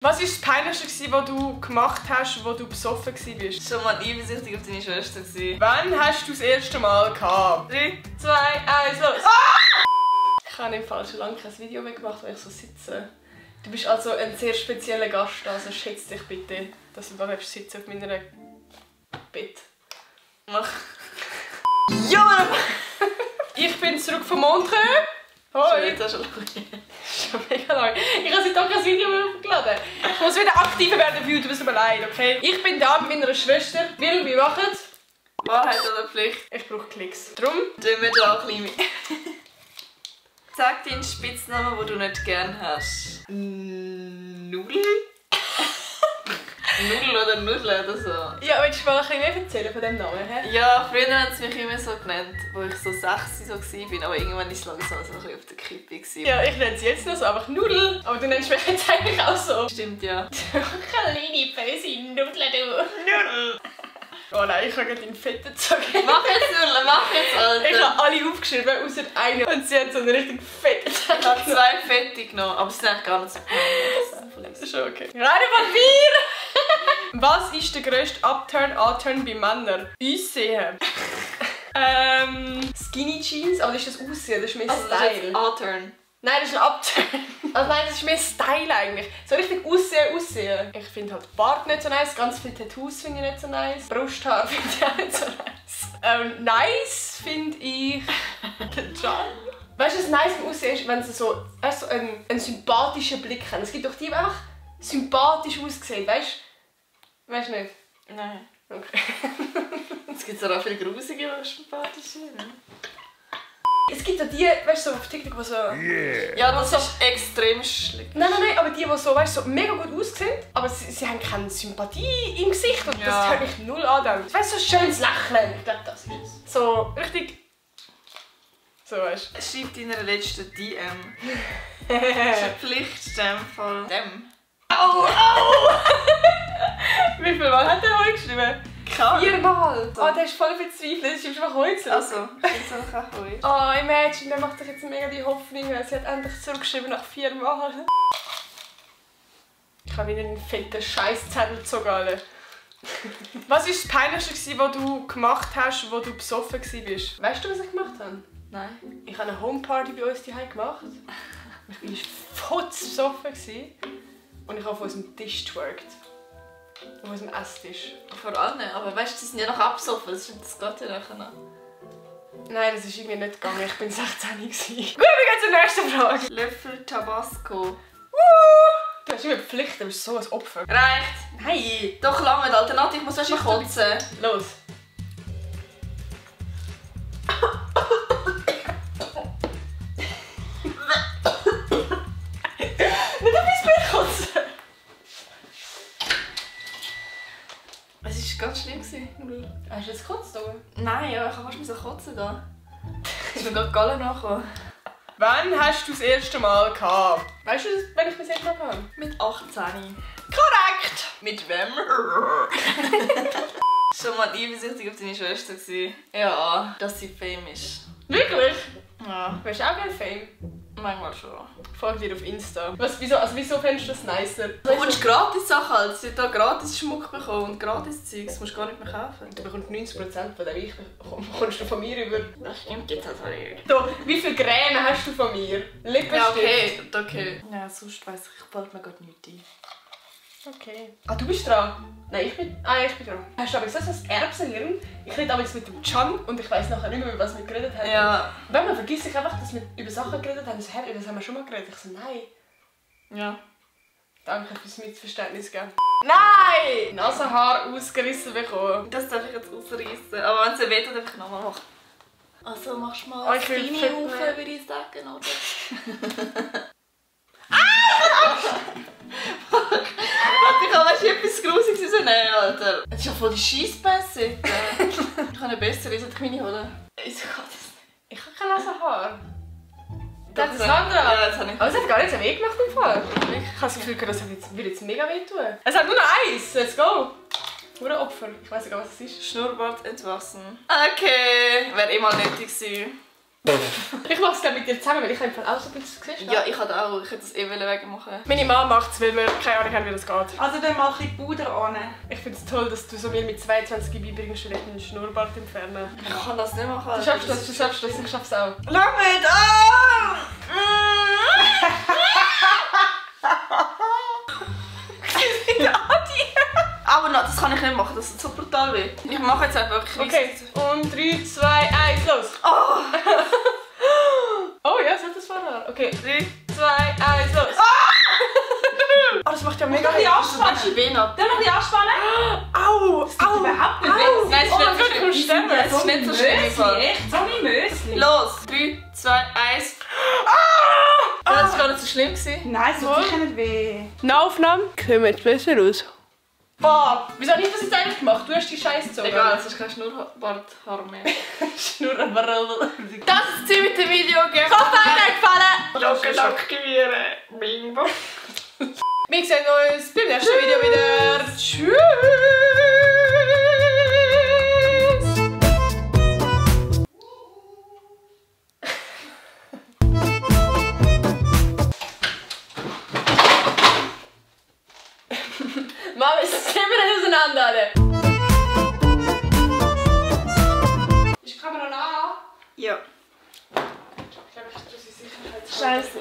Was war das Peinlichste, was du gemacht hast, wo du besoffen warst? Schon mal eifersüchtig auf deine Schwester gewesen. Wann hast du das erste Mal gehabt? 3, 2, 1, los! Ich habe im Fall schon lange kein Video mehr gemacht, weil ich so sitze. Du bist also ein sehr spezieller Gast, also schätze dich bitte, dass du da sitzen auf meinem Bett. Mach. Ja! Ich bin zurück vom Montreux. Hoi! Das ist Schon mega lang. Ich habe seitdem kein Video mehr hochgeladen. Ich muss wieder aktiver werden auf YouTube, es tut mir leid, okay? Ich bin da mit meiner Schwester, weil wir machen Wahrheit oder Pflicht? Ich brauche Klicks. Drum tun wir da klein. Sag deinen Spitznamen, den du nicht gern hast. Nudel? Nudel oder Nudel oder so. Ja, willst du mal ein bisschen mehr erzählen von diesem Namen? He? Ja, früher haben sie mich immer so genannt, wo ich so 6 so war, aber irgendwann war es langsam so ein bisschen auf der Kippe. Ja, ich nenne sie jetzt noch so, einfach Nudel. Aber du nennst mich jetzt eigentlich auch so. Stimmt, ja. Kleine, böse Nudel, du. Nudel. Oh nein, ich habe gerade den fetten Zug. Mach jetzt, Nudel, mach jetzt, Alter. Ich habe alle aufgeschrieben, außer einen. Und sie hat so einen richtig fetten Zug. Ich habe 2 fette genommen, aber sie sind eigentlich gar nicht so peinlich. Das ist schon okay. Papier! Was ist der grösste Upturn bei Männern? Aussehen. Skinny Jeans, aber das ist das Aussehen, das ist mehr Style. Das ist A-Turn. Nein, das ist ein Upturn. Also nein, das ist mehr Style eigentlich. So richtig aussehen. Ich finde halt Bart nicht so nice, ganz viele Tattoos finde ich nicht so nice. Brusthaar finde ich auch nicht so nice. Nice finde ich den Charme. Weißt du, was nice im Aussehen ist, wenn sie so, weißt, einen sympathischen Blick haben. Es gibt doch die, die einfach sympathisch aussehen, weißt du? Weißt du nicht? Nein. Okay. Es gibt auch viele grusige und sympathische. Ne? Es gibt ja die, weißt du, so auf TikTok, die so... Yeah. Ja, das ist extrem schlimm. Nein, aber die so, weißt, so mega gut aussehen, aber sie haben keine Sympathie im Gesicht und das hört mich null an. Weißt du, so ein schönes Lächeln, ich glaube, das ist es. So, richtig... So, weißt du. Schreib deiner letzten DM. Das ist eine Pflicht, in dem Fall. Dem. Au! Wie viel Mal hat er heute geschrieben? 4 Mal! Oh, der ist voll verzweifelt, das ist einfach heute. Also, ich soll auch heute. Oh, Imagine, der macht sich jetzt mega die Hoffnung, sie hat endlich zurückgeschrieben nach 4 Mal. Ich habe wieder einen fetten Scheißzettel gezogen, alle. Was war das Peinlichste, was du gemacht hast, wo du besoffen warst? Weißt du, was ich gemacht habe? Nein. Ich habe eine Homeparty bei uns daheim gemacht. Ich war futzbesoffen und ich habe auf unserem Tisch getwerkt. Auf unserem Esstisch. Vor allem, aber weißt du, die sind ja noch abgesoffen, das geht ja nachher noch. Nein, das ist irgendwie nicht gegangen, ich bin 16 gewesen. Gut, wir gehen zur nächsten Frage. Löffel Tabasco. Du hast immer Pflicht, du bist so ein Opfer. Reicht. Hey! Doch lange, Alter, ich muss erst kotzen. Los! Nicht ein bisschen kotzen! Es war ganz schlimm. Hast du jetzt gekotzt, oder? Nein, ja, ich habe fast kotzen da. Ich bin gerade Gallen nachgekommen. Wann hast du das erste Mal gehabt? Weißt du, wenn ich das erste Mal hatte? Mit 18. Korrekt! Mit wem? Schon mal eifersüchtig auf deine Schwester gewesen. Ja, dass sie Fame ist. Wirklich? Ja. Willst du auch gerne Fame? Manchmal schon. Folg dir auf Insta. Wieso fändest du das nicer? Du bekommst gratis Sachen, also sie hat hier gratis Schmuck bekommen und gratis Zeugs, das musst du gar nicht mehr kaufen. Du bekommst 90% von dem ich bekommst du von mir über... Das stimmt jetzt also nicht. So, wie viel Creme hast du von mir? Lippenstift? Ja, okay. Ja, sonst weiss ich fällt mir gerade nichts ein. Okay. Ah, du bist dran? Nein, ich bin dran. Hast du aber gesagt, das Erbsenhirn? Ich rede aber mit dem Can und ich weiss nachher nicht mehr, über was wir geredet haben. Ja. Wenn man vergisst sich einfach, dass wir über Sachen geredet haben, so, hey, das haben wir schon mal geredet. Ich so, nein. Ja. Danke fürs Mitverständnis, gell? Nein! Nasenhaar ausgerissen bekommen. Das darf ich jetzt ausreißen. Aber wenn es weh tut, darf ich nochmal machen. Also machst du mal ich will kleine Haufen, würde ich sagen, oder? Ich habe etwas Grusiges rausnehmen, Alter. Das ist ja voll die Scheisspässe. Ich kann eine bessere, sollte ich meine holen? Wieso geht das nicht? Ich habe kein Nasenhaar. Das Das ist das andere. Ja, das habe ich. Aber es hat gar nicht so weh gemacht im Fall. Ich habe das Gefühl, das würde jetzt mega weh tun. Es hat nur noch eins. Let's go. Nur ein Opfer. Ich weiss gar nicht, was es ist. Schnurrbart entwaschen. Okay, wäre eh mal nötig gewesen. Ich mache es mit dir zusammen, weil ich einfach auch so ein bisschen gesehen. Ja, ich hätte auch. Ich hätte das wegmachen. Meine Mama macht es, weil wir keine Ahnung haben, wie das geht. Also dann mal ein bisschen Puder an. Ich finde es toll, dass du so mir mit 22 beibringst, du einen Schnurrbart entfernen. Ich kann das nicht machen. Du schaffst das, ich schaff's auch. Schau mit an! Aber nein, das kann ich nicht machen, das ist so brutal weh. Ich mache jetzt einfach. Okay, und 3, 2, 1, los! Oh! Oh ja, es hat das vorher. Okay, 3, 2, 1, los! Oh, das macht ja mega Mach weh. ein bisschen anspannen. Weh noch. Dann noch ein bisschen anspannen. Au! Das tut überhaupt nicht weh. Nein, es Oh ist mein Gott, nicht komm, so sterben. schlimm. Es ist nicht so schlimm. im Fall. Echt, so wie Mösli. Los! 3, 2, 1. Das war gar nicht so schlimm. Nein, es tut sicher nicht weh. Eine Aufnahme kommt jetzt besser raus. Boah, wieso habe ich das jetzt eigentlich gemacht? Du hast die Scheiße gezogen. Egal, es ist kein Schnurrbarthaar mehr. Schnurrenbarrel. Das ist es mit dem Video. Ich hoffe, euch hat gefallen. Glocke aktivieren. Bingo. Wir sehen uns beim nächsten Video wieder. Tschüss. Mama, es sind wir nicht auseinander alle. Ist die Kamera noch an? Ja. Ich glaube, ich tue sie sicher. Scheiße.